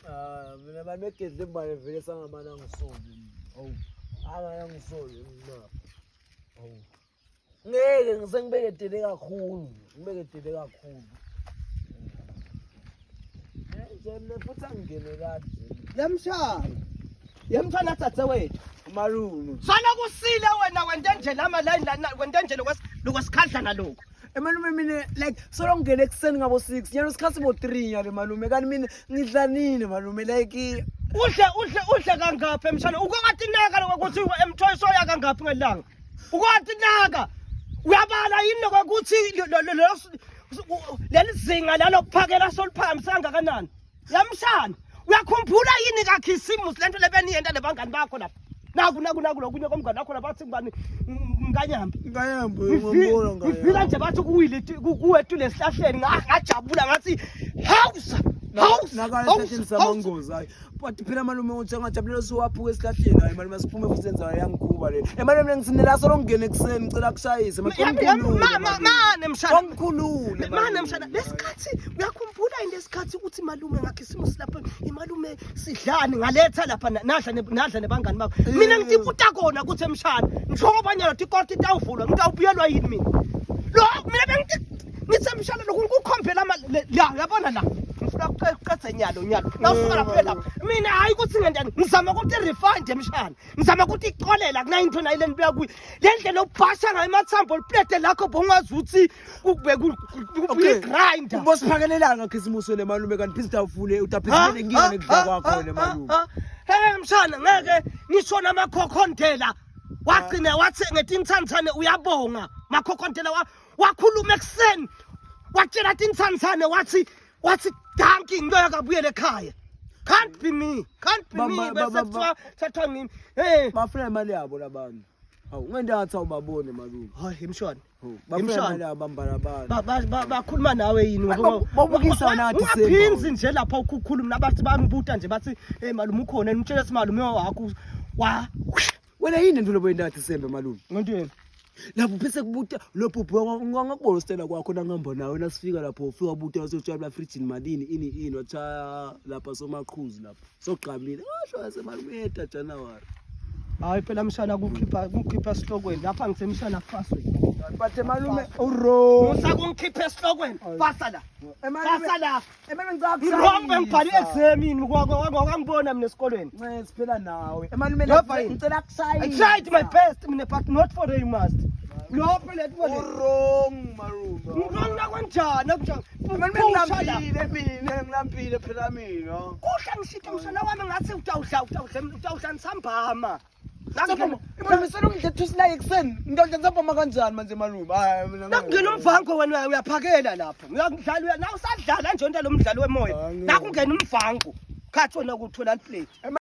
Ah, mina bani begedle imbali vele sangamane angisoli. Awu. Angane angisoli mina. Awu. Ngeke ngisengibeketele kakhulu, ngibeketele kakhulu. Eh, nje mina futhi angingenelani nje. Yamshaya. Yemfana dzadzewethu. Malume. Sona kusile wena wente nje lama line lana wente nje lokwas lokwasikhandlana lokho. Emalume mina like solo ngingene ekuseni ngabo 6 nyalo sikhathi bo 3 nyalo malume kanti mina ngidla nini malume like Udle udle udle kangaphi emshana ukwatinaka lokuthi emthoyiso ya kangaphi ngelanga. Ukwatinaka uyabala yini lokuthi leli zinga lalokuphakela soliphakamisa kangakanani? Yamshana uyakhumbula yini kakhisimusi lento lebeniyenta nebangani bakho lapha? Naku naku naku lokunye komngani wakho lapha bathi ngubani Nkanyambi. Nkanyambi ngibona ngayo. Ngifika nje bathi kuwile kuwe tule esihlahleni ngajabula ngathi house house nakala esihlahleni samangozi hayi but phela malume uthi angajabulela siwaphuka esihlahleni hayi malume siphume futhi senza yangikhuba le emalume ngisinela solo ngingene ekuseni ngicela kushayise mane mshana omkhulule mane mshana lesikhathi uyakhumbula yini lesikhathi ukuthi malume ngakhisimusi lapha imalume sidlani ngaletha lapha nadla nadla nebangani bakho mina ngitibuta kona ukuthi emshana njengoba nyalo tikoti tawuvulwa ngitawubuyelwa yini mina lo mina bengithi ngithe mshana lokhu ngikukhombela la uyabona la ngifuna ukuqedza nyalo nyalo nawusuka lapha lapha mina hayi ukuthi ngentani ngizama ukuthi refund emshana ngizama ukuthi ixolela kunayinto nayo lenibuya kuyo le ndlela obhasha ngayo emathambo liplete lakho bongazi ukuthi kube kuyi-grinder ubosiphakelelanga khisimusi wena malume kanti phinde utawufune utaphinde nenkinga nekudla kwakho wena malume hey mshana ngeke ngisho namakhokhondela wagcina wathi ngetintsantshane uyabonga makhokhondela wakhuluma ekuseni watshela tintsantshane wathi wathi danki ngeke akabuyele ekhaya can't be me can't be me bese kuthiwa thathwa ngimi hey bafuna imali yabo labantu hawu ungento ngathi awubabone malume hayi mshwana bafuna imali yabo bambalabala bakhuluma nawe yini babukisa nathi ungaphinzi nje lapha ukukhuluma nabathi bangibuta nje bathi hey malume ukhona ngitshela ukuthi malume wakho wa wena yini into loboyenta December malume ngento yini lapho phese kubuta lo bhubhu ngakubona usitela kwakho nangihamba nawe nasifika lapho ufika ubuta wasotshaya la fridge malini ini ini watshaya lapha somaqhuzu lapha sogqamile washo wasemalume eta January hayi phela mshana kukhipha kukhipha esihlokweni lapha ngisemshana kufaswe but malume uro usakungikhipha esihlokweni fasa la fasa la Emalume ngicela Wrong bengibhala i-exam yini kwangibona mina esikolweni. Nce siphela nawe. Emalume ngicela kushayisa. I tried my best mina but not for you must. Lo phela kubo. Wrong malume. Wrong nakwenjani akunjani. Malume ngilambile mina ngilambile phela mina. Kuhle ngishito mshana wami ngathi utawudla utawudla utawudla nsambama. Malume selongidla thusi la ekuseni. Ngidla nsambama kanjani manje malume? Hayi mina. Nakungena umvango wena uyaphakela lapho. Uyakudlala na usadlala nje into lo mdlalo wemoya. Nakungena umvango. Khathi wena ukuthola plate.